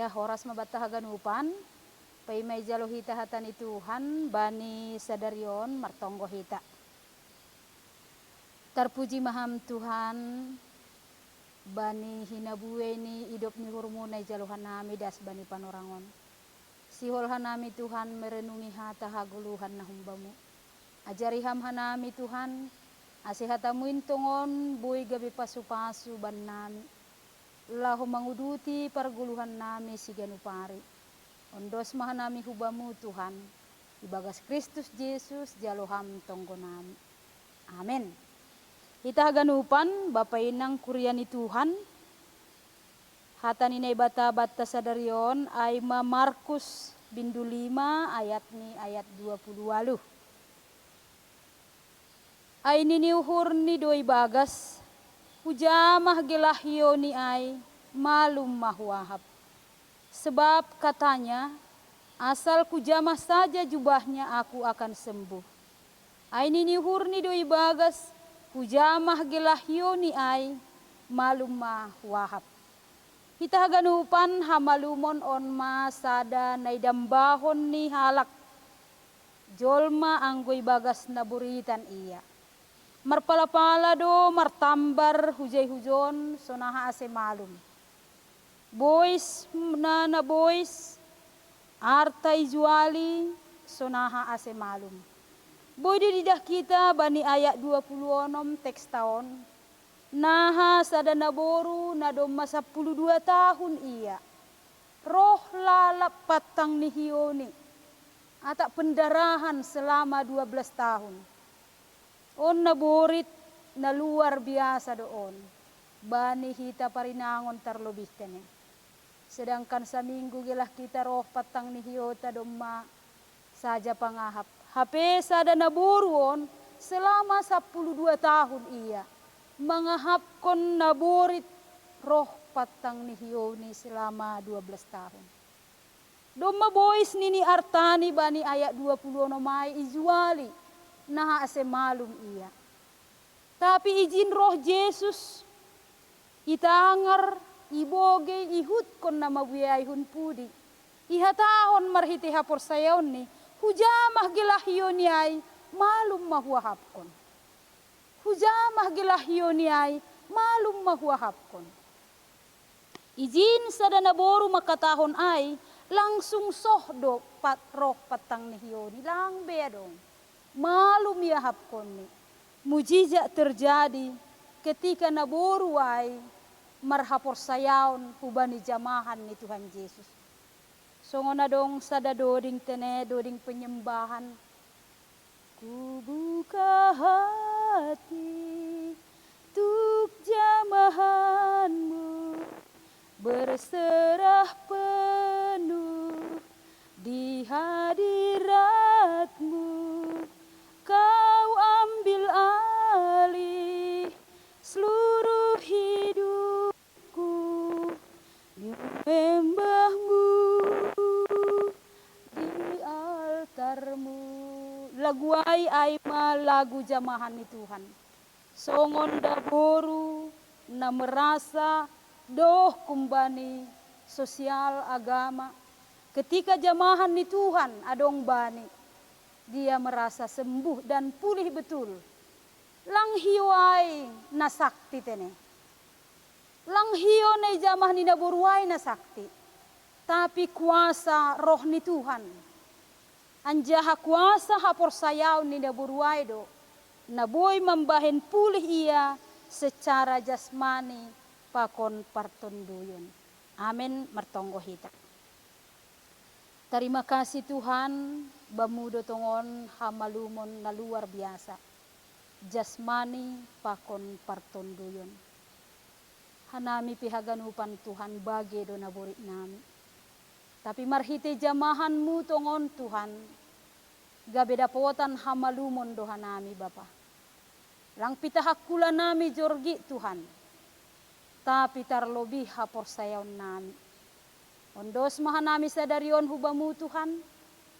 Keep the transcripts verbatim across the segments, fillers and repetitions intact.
Horas ma banta haganupan, paima ijalo hita hata ni Tuhan bani sadari on, martonggo hita. Tarpuji ma Ham Tuhan, bani hinabuei ni idop ni uhurMu na ijalo hanami das bani panorang on. Sihol hanami Tuhan merenungi hata hagoluhan na humbaMu. Ajari Ham hanami Tuhan, ase hataMu in tongon boi gabe pasu-pasu bannami, laho manguduti pargoluhannami siganup ari. Ondos ma hanami hu Bamu Tuhan, ibagas Kristus Jesus jalo Ham tonggonami. Amen. Hita haganupan, bapa inang kuria ni Tuhan, hata ni Naibata banta sadari on ai ma Markus bindu lima ayat ni ayat dua puluh waluh. Ai nini uhurni do ibagas, hujamah gelah hioni ai, malum ma huahap. Sebab katanya, asal kujamah saja jubahnya aku akan sembuh. Ai nini uhurni do ibagas, hujamah gelah hioni ai, malum ma huahap. Hita haganupan, hamalumon on ma sada na idambahon ni halak jolma anggo ibagas na boritan ia. Marpala-pala do martambar hujai hujon sonaha ase malum. Bois na na bois, arta ijuali sonaha ase malum. Boi do didah hita bani ayat dua puluh onom teksta on, naha sada naboru na domma sampulu dua tahun ia, roh lalap pantang ni hioni, atak pendarahan selama dua belas tahun. On na borit na luar biasa do on bani hita parinangon tarlobih tene. Sedangkan saminggu gelah hita roh pantang ni hiota domma saja pangahap. Hape sada naboru on selama sampulu dua tahun ia mangahapkon na borit roh pantang ni hioni selama dua belas tahun. Domma bois nini artani bani ayat dua puluh onom ai ijuali, naha ase malum ia. Tapi ijin roh Jesus, itangar, ibogei, ihutkon na mabuei ai hun pudi. Ihatahon marhite haporsayaonni, hujamah gelah hioni ai, malum ma huahapkon. Hujamah gelah hioni ai, malum ma huahapkon. Ijin sada naboru mangkatahon ai, langsung soh do pat roh pantang ni hioni, lang be adong. Malum iahapkonni. Mujizat terjadi ketika naboru ai marhaporsayaon hubani jamahan ni Tuhan Jesus. Songon adong sada doding tene, doding penyembahan. Kubuka hati tuk jamahanmu, berserah penuh di hadiratmu. Kau ambil alih seluruh hidupku, menyembahmu di altarmu. Lagu ai ai ma lagu jamahan ni Tuhan. Songon naboru na merasa doh kumbani sosial agama, ketika jamahan ni Tuhan adong bani, dia merasa sembuh dan pulih betul. Lang hio ai na sakti tene. Lang hio na ijamah ni naboru ai na sakti. Tapi kuasa roh ni Tuhan. Anjaha kuasa haporsayaon ni naboru ai do na boi mambahen pulih ia secara jasmani pakon partonduyon. Amen, martonggo hita. Tarima kasih Tuhan, Bamu do tongon hamalumon na luar biasa, jasmani pakon partonduyon. Hanami pe haganupan Tuhan bage do naborit nami. Tapi marhite jamahanmu tongon Tuhan, gabe dapotan hamalumon do hanami Bapa. Lang pitah angkula nami jorgi Tuhan, tapi tarlobih haporsayaon nami. Ondos ma hanami sadari on hu Bamu Tuhan,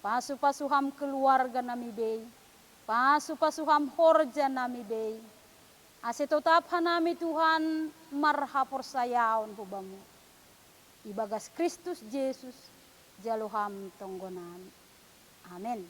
pasu-pasu Ham keluarga nami bei, pasu-pasu Ham horja nami bei, ase totap hanami Tuhan marhaporsayaon hu Bamu. ibagas Kristus Jesus, jalo ham tonggonami. Amen.